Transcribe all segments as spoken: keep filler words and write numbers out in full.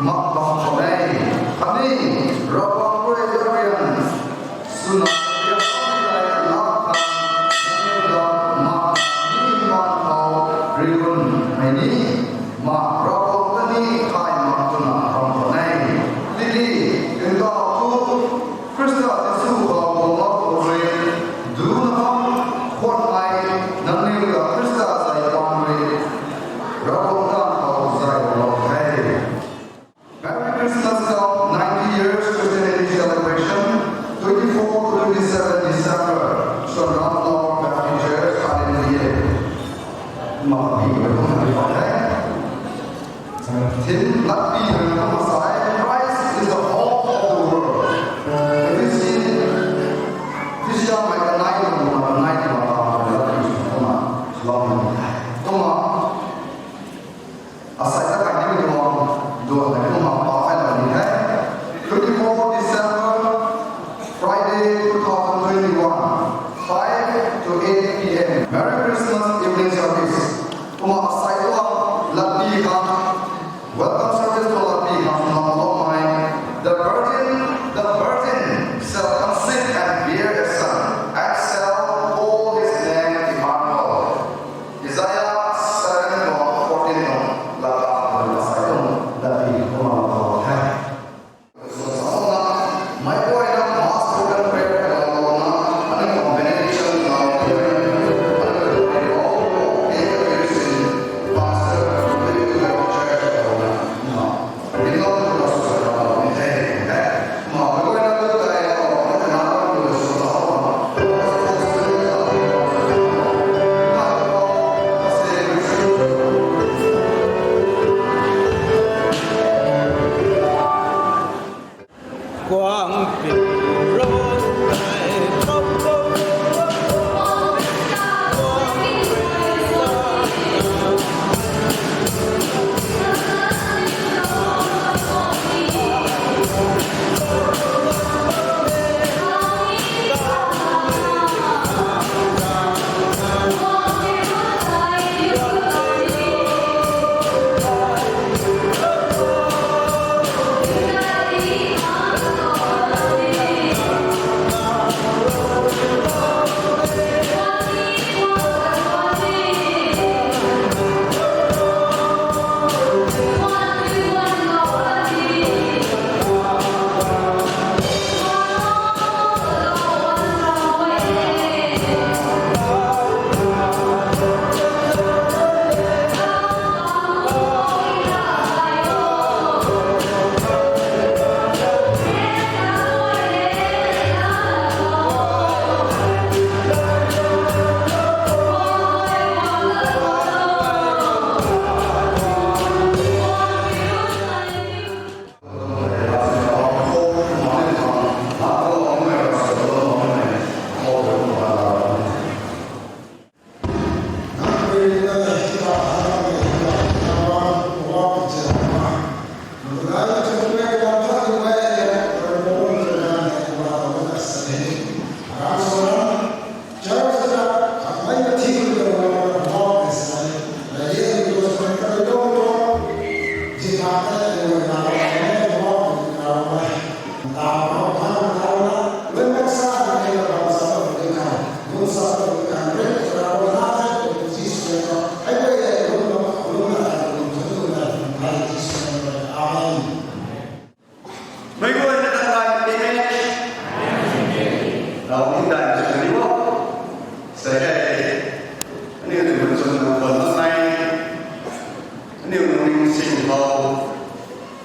mak bam khou e. Khatni Ravguangc rui arian swna riak bam lai laa khang nangniw ta mak ni man khou rigun mei ni, mak Ravguangc ta ni thay mak twna bam khou e. Tiki, tingkauh thu Khrista Jisu khou guanglou khou rui, duna bam khwan mei nangniw ta Khrista zay pan rui Ravguangc ta khou zay guanglou the. Merry Christmas, come, ninety years Christianity celebration, twenty-four to twenty-seven December, Swanram Lower Baptist Church, Allen Village. Mak bam ni, mak bam ni, mak bam ni. Theme latpi rui na kum asai, Christ is the hope of the world. If you see, this year my night, night, night, night, night, night, night, night, night, asai ta kai ni tuang, duan na kum pa kai la ni the. Twenty-fourth December, Friday, two thousand twenty-one, five to eight P M. Merry Christmas evening service. Kumna asai tuang latpi khang, welcome service tuang latpi khang na lou mei. The virgin, the virgin shall conceive and bear a son, and shall call his name Emmanuel. Isaiah seven fourteen nung laa khou asai tuang latpi kumna lou the. Meic guayna mass program prayer khou lou na, aniu benediction lou the. Pastor, church khou na. Meic guayna nang rai tei e. Ravguangc dai sw ni o. Sa e. Aniu tu mun chun nang khwan nai. Aniu nung ning sing khou.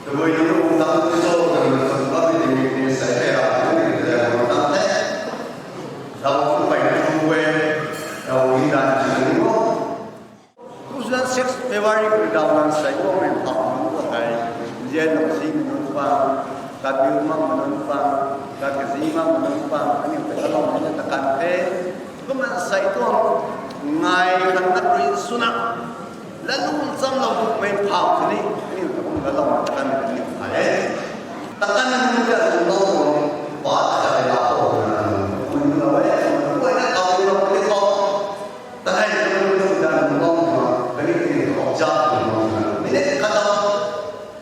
Tabui nang nung tang tu cho, tabui nang tang tu ni ning ni sa e ra. Aniu tu tang the. Ravguangc pai na tu e. Ravguangc dai sw ni o. Two thousand six February khou Ravguangc sai guangmei phau nunc khou hei, nzian nung simei nunc pang, kabiu makmei nunc pang, kakazi makmei nunc pang, aniu ta kaloumei na ta kan the. Kumna sai tuang ngai khang na rui swna, lalung chamlou bukmei phau sini, aniu ta kum kaloumei ta kan ni ta ni phau e. Ta kan ni ta kum lou, pa ta ka la ho na, kum lou e, kum lou e na kau lou e kau. Ta hei nang nunc ta nunc bam khang, kaniw kaniw ta observe nunc bam khang, minute khat ta,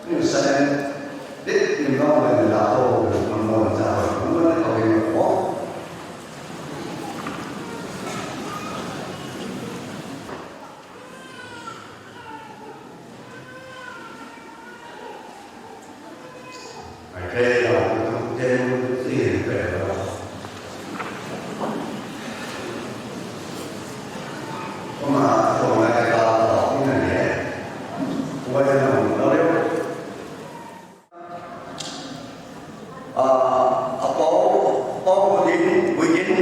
aniu sa na Dit nim bam le la o, kum bam cha, kum bam le kau le o. Ai khe, lau tu te, ti pe lo. Kumna tuang lai ka ta ta ni na ne. Kuai na nung lau le. Ah, apou, apou din, within,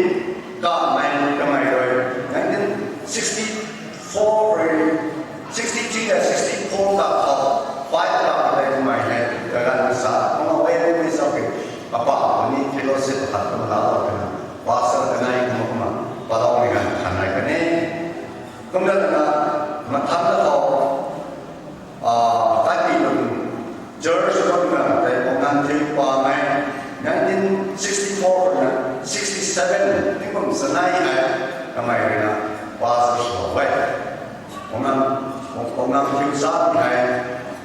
kamei, kamei rui, nineteen sixty-four rui, sixty-three le sixty-four ka khou, five ka khou tei kamei hei, kaganv sa, kumna wei mei sa ke, apa ni fellowship khat kumna laalou kena, pastor kanei kumna kumna, palau ni ganv khat nai kane. Kumna na, mathang na khou, Ah, Kaipi lung church khou na tei Paungan Thiu pa mei, nineteen sixty-four na sixty-seven ni kum sanei hei kamei rui na pastor sw e. Paungan, Paungan Thiu sa hei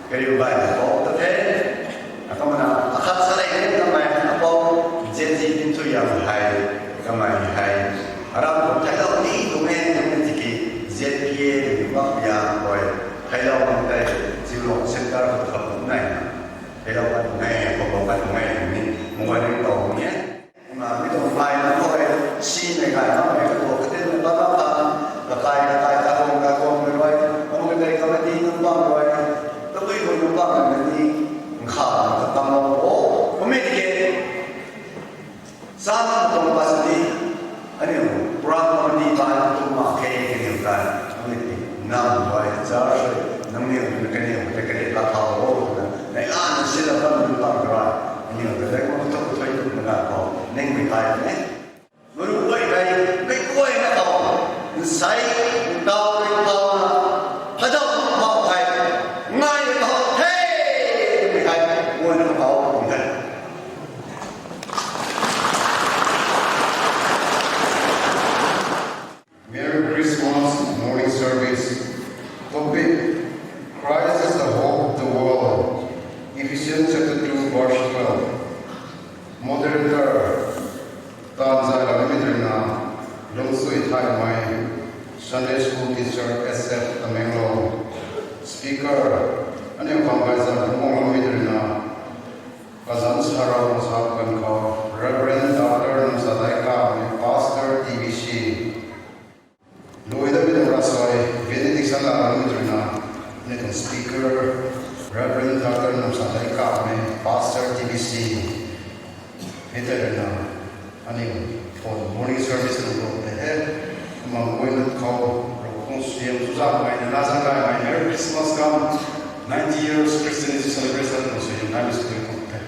kariu bai na khou ta the. Akumna akhat sa rei ni kamei apou Z G Tin Thui Yam hei kamei hei aram khou theilou ni tuang e, tuang e tiki Z P A ni bam ya khou theilou bam tei Chiulong Centre khou kham nai na theilou bam nai, khou bam bam nai ni mungwa ni tau ni e. Kumna mi tuang pai na khou si nei kai na mei khou katin na bam bam kakai kakai karuang karuang mei rui, kum kakai committee nunc bam rui, tabui khou nunc bam mei ni nkha na katam lou o, kum e tiki Sana tuang pastor ni, aniu program committee ta tuang mak khe kaniw ta, aniu ti nam bai church, nangniw na kaniw ta kaniw ta thau o, na, nai lan sila bam bam rai, aniu ta dai ko tu tu tu na ko, ning mi tai ne. Muru wai kai, kai wai na ko, nsai, ntau, ntau na, kadau, ntau kai, ngai, ntau, hey, mi kai, wai na ko, mi kai. Merry Christmas morning service. Topic: Christ is the hope of the world. Ephesians chapter two, verse twelve. Moderator, taanv zay la nimei rui na, Lungsui Thaimei, Sunday school teacher, S F Tamenglong. Speaker, aniu khang bai zan lungmang la nimei rui na, kazanc sa rau sa kan khou, Reverend Doctor Namsa Daikamei, Pastor T B C. Lui da mi tuang ravsuai, benediction la rau nimei rui na, aniu tuang speaker, Reverend Doctor Namsa Daikamei, Pastor T B C. Hei tei rui na, aniu tuang morning service tuang ruk tei he, kumna guay nunc khou, ruk tuang suaihiam chuzaenghmei na, na zaeng gaymei Merry Christmas cum ninety years Christianity celebration tuang suaihiam naimei sw tuang the.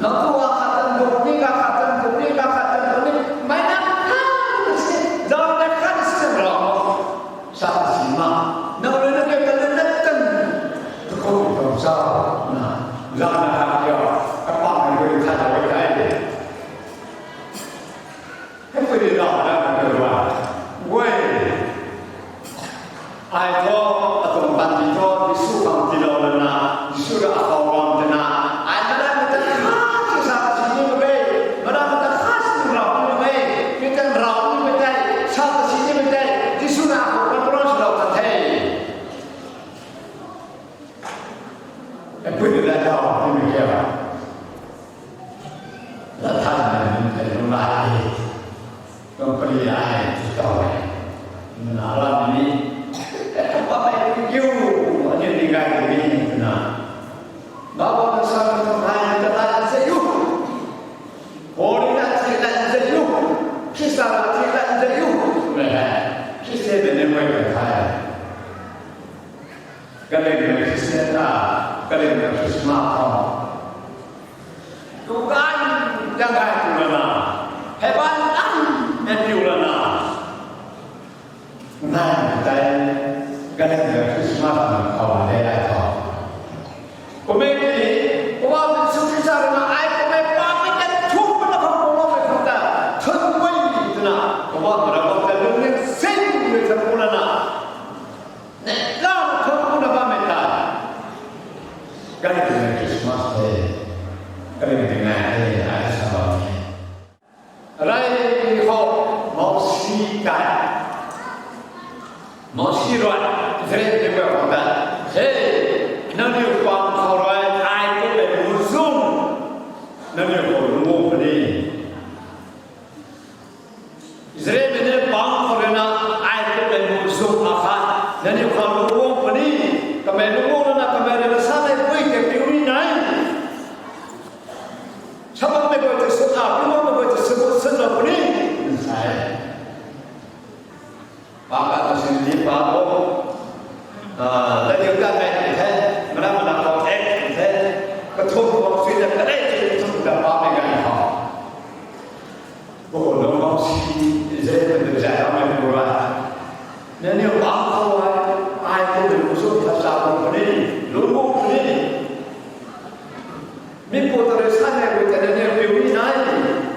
Nang tu a khat tan buk ni, ka khat tan buk ni, ka khat tan buk ni. Mei nang khat si, zau na khat si nang rau. Sa si ma. Nang rui na ke tan na tan. Tu ko tu sa na. Zau na khat yo. Ka pa na rui khat rui kai. Hei pui rui rau na ka rui. Wei. Ai thu, atuang panty thu, Jisu khang tiilou lana, Jisu rui akhou bam twna, ai madammei ta khat si sa ta si ni mak ge, madammei ta khat si rau ni mak ge, mi tan rau ni mak tei, sa ta si ni mak tei, Jisu na akhou control swlou ta the. Hei pui rui rau ni mak ge. Lat than na nunc tei lung lai e. Company ai ti tau e. Nuna ram ni. E pa mei kiu. Ani ni gai ni na. Bawa na sa na thai na ta lai se yu. Holy na ti lai se yu. Krista na ti lai se yu. Mei hai. Krista de ni mei ka thai. Kaling na Christian ta, kaling na Christmas ta. Dukan yang gai tu lana, heaven ang na piu lana. Nai tai, kaling na Christmas na khou na de ai tho. Kumei ni, kuwa bin su ti sa lana ai kumei pa mi kan thu pa na khou kumei khou ta, thun kumei ni tu na, kuwa mara khou ta lung ni sing ni thun kumei na. Neihla na thun kumna bammei ta. Kari twna Christmas the. Kari twna ngai the, ai sa bam the. Rai khou Mousi kai. Mousi rui, Israel ni pa khou ta. Hey, nangniw pang khou rui, ai kumei muhzwng. Nangniw khou lungc puni. Israelmei ni pang khou rui na, ai kumei muhzwng akhat, nangniw khang lungc puni, kamei lungc lana kamei rui na sa nei pui tei piu ni nai. Sa bammei guay tei sw ta, piu bammei guay tei sw, sw na puni, sa e. Pa ka tu sin ni pa bo. Ah, la diu ta kai the, mana mana khou ek the, kathum khou sui na kare sui kathum ta pa mei gan khou. Bo lou bam si, Israel ta zay ta mei bu ra. Nangniw pang khou ai, ai kumei muhzwng ta sa bu puni, lungc bu puni. Mi pu ta rui sa nei bu ta nangniw piu ni nai,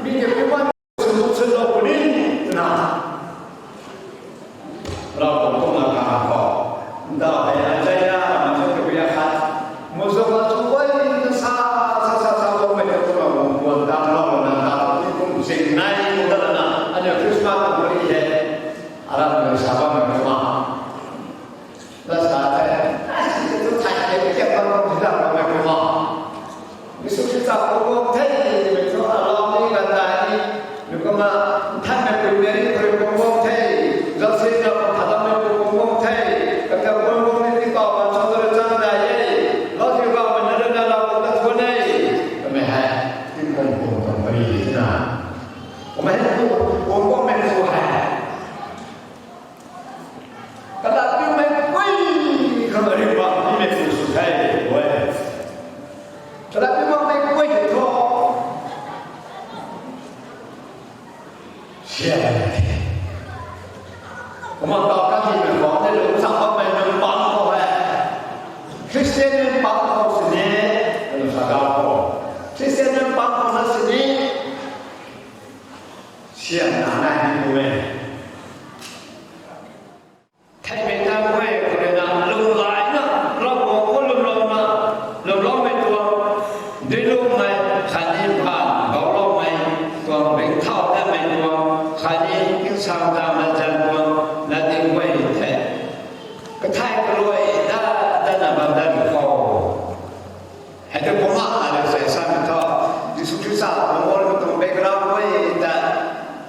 mi ta piu bam. Sw, sw lou puni, twna. Ravguangc tuang lat khou. Nda hei Isaiah, ram na sw tu ya khat. Muhzwng la chu wai na sa, sa, sa, sa, loumei tu Ravguangc guan ta lou na ta, kum sing nai, kum ta na, aniu Christmas ta puni he. Aram na sa bammei kumna. La sa the, ai si tu thai the, kya bam bam hila bam kumna. Jisu Khrista pum guang the, mei thu alou ni, gandai ni, mi kumna, nthanmei pui Meri pui pum guang the, zausi na pum thalam mei pui pum guang the, kata pum guang ni ti kau bam sa tu chan dai e, lou si bam mei na na la pum ta thuan e, kamei hei, ti pum pum tuang pari di na. Kamei hei pum, pum guang mei thu hei. Kalatpiumei guay khang ariu bam nimei pu sw the, guay. Kalatpiumei guay tei thu. Sian. Kumna ta kahimei khou, tei lung sa bammei nunc pang khou hei. Christian nunc pang khou sini, nunc sa dau khou. Christian nunc pang khou na sini. Sian na nai ni pu e. Theimei ta guay khou rui na, lunglaina, Ravguangc khou lwmlouna, lwmloumei tuang, duilungmei, khatni mbaanv gauloumei tuang, ringcthau datmei tuang, khatni tingsaeng ta matzan tuang, latdyng guay the. Kathai kaluai ta, ta na bam dat khou. Hei tu kumna na rui sa samei thu, Jisu Khrista tuang guang tuang background guay ta,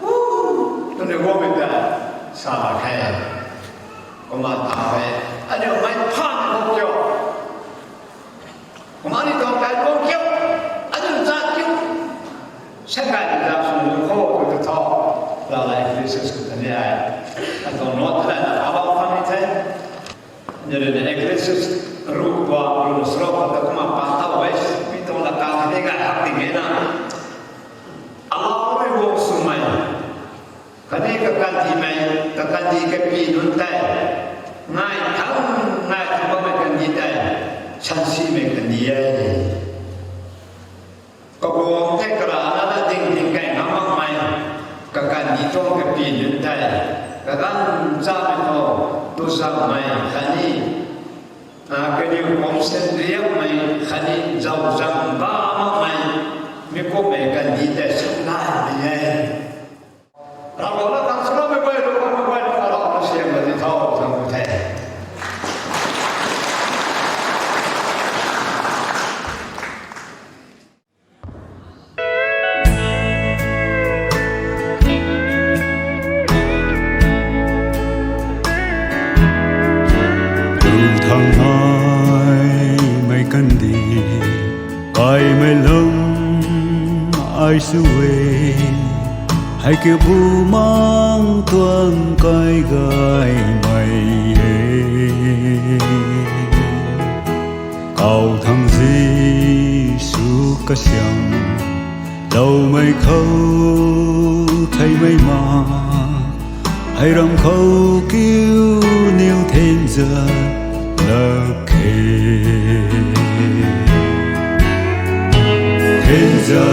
hu, tu ni guang Ngai hak ting e na. Alauc rui guang swmei. Khatni kakandimei, kakandi kapi nunc tei. Ngai thang, ngai thang bammei kandi tei. Sansimei kandi e. Kaguang tei karana na ding ding kai ngam makmei. Kakandi tuang kapi nunc tei. Kaganv chamei khou, tu zammei khatni. Ah, kaniw pumsen riangmei khatni zau zang ba makmei, mi kummei kandi tei suk nai mei e. Ravguangc na tang swloumei guay, Ravguangc mei guay, Ravguangc na siam na di tho, zang ku the. Tu thang nai mei kandi, kaimei lung ai su e, hei kiu bu mang tuang kai gaymei e. Kau thang Jisu kasiam, loumei khou theimei ma, hei ram khou kiu niw thenza lak khe. Thenza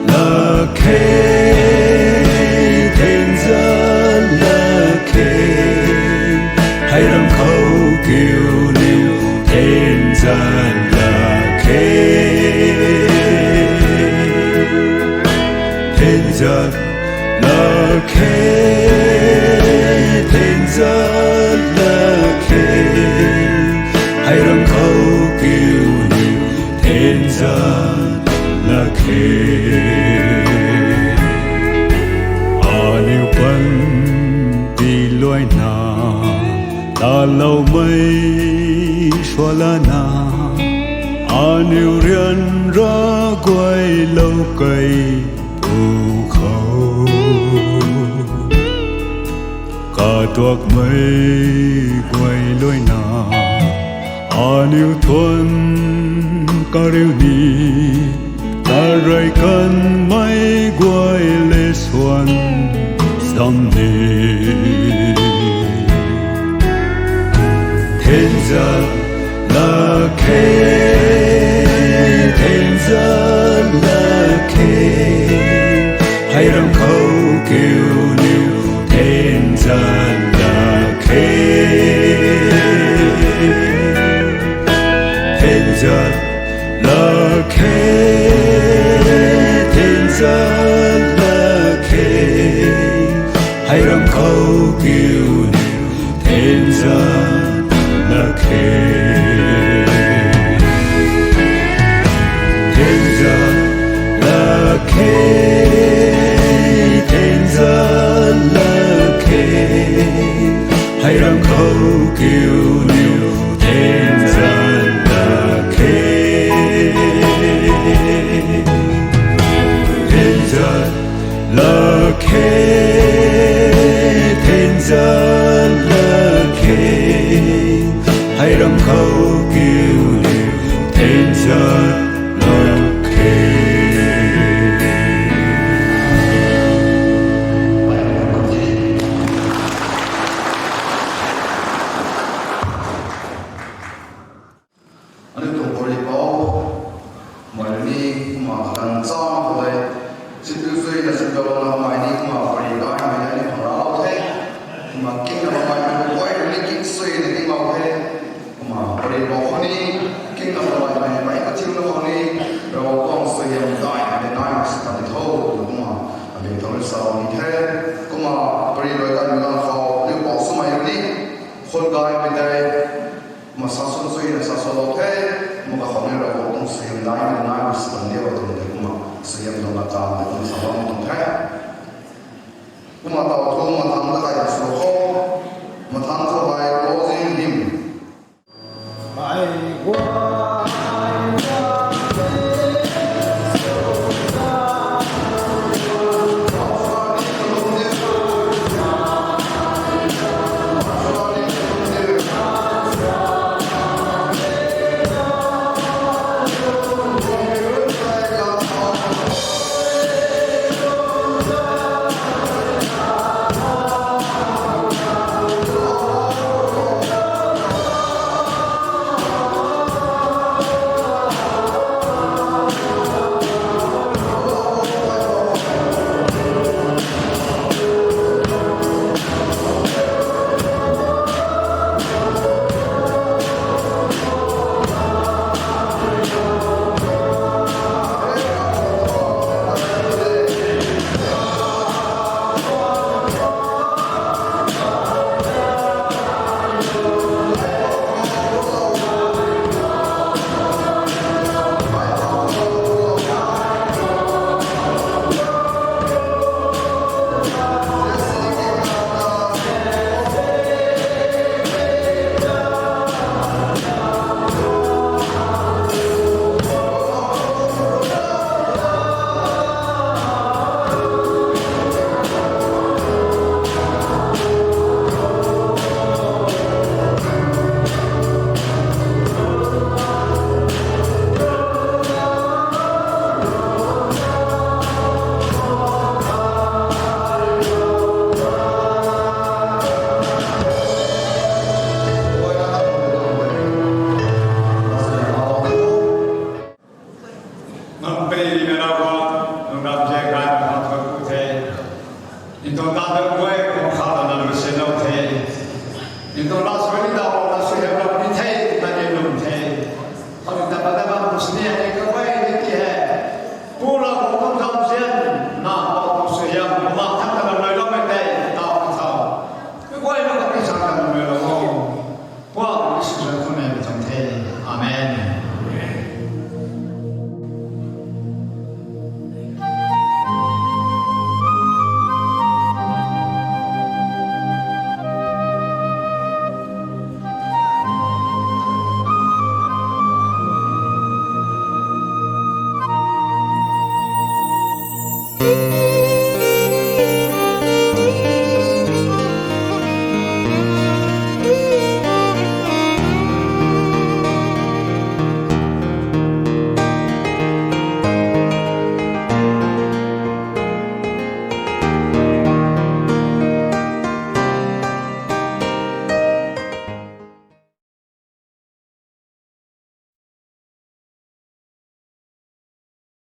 lak khe, thenza lak khe, hei ram khou kiu niw thenza lak khe. Thenza lak khe, thenza lak khe, hei ram khou kiu niw thenza lak khe. Aniu panty luaina, taloumei sualana, aniu rian ra guaylou kei pu khou. Katuakmei guay luaina, aniu thuan kariu ni, tarei kanmei guay le suan sam ni. Thenza lak khe, thenza lak khe, hei ram khou kiu niw thenza lak khe. Thenza lak khe, thenza lak khe, hei ram khou kiu niw thenza lak khe. Thenza lak khe, thenza lak khe, hei ram khou kiu niw thenza lak khe. Thenza lak khe, thenza lak khe, hei ram khou kiu niw thenza lak khe. Aniu tuang pari pou, mei ni kumna kaganv cham khou tei, sipiu suina sipiu louna mei ni kumna pari kaimei ni kumna rau the. Kumna kingna mei ni guay ni king suina ni mau the. Kumna pari pou khou ni, kingna mei ni mei kathiuna khou ni, Ravguangc suaihiam daihmei nai mak sw kan di tho, kumna, aniu thangc rui sa ni the. Kumna pari rui kaimei ganv khou, liu pou swmei ni, khun gaymei tei, kumna sa swan suina sa swanlou the, kumna kakhou ni Ravguangc tuang suaihiam daihmei nai mak sw kan diu twmei tei kumna, suaihiam tuang latkaeng tei kumna sa bam tuang the. Kumna taw thu mathangc ta kai sw khou, mathangc khou hei closing hymn. Mei ri mei Ravguangc, nang ram ziak kai na khang thuanc ku the. Nang tuang tat dam guay khou kha ta nang rui sianlou the. Nang tuang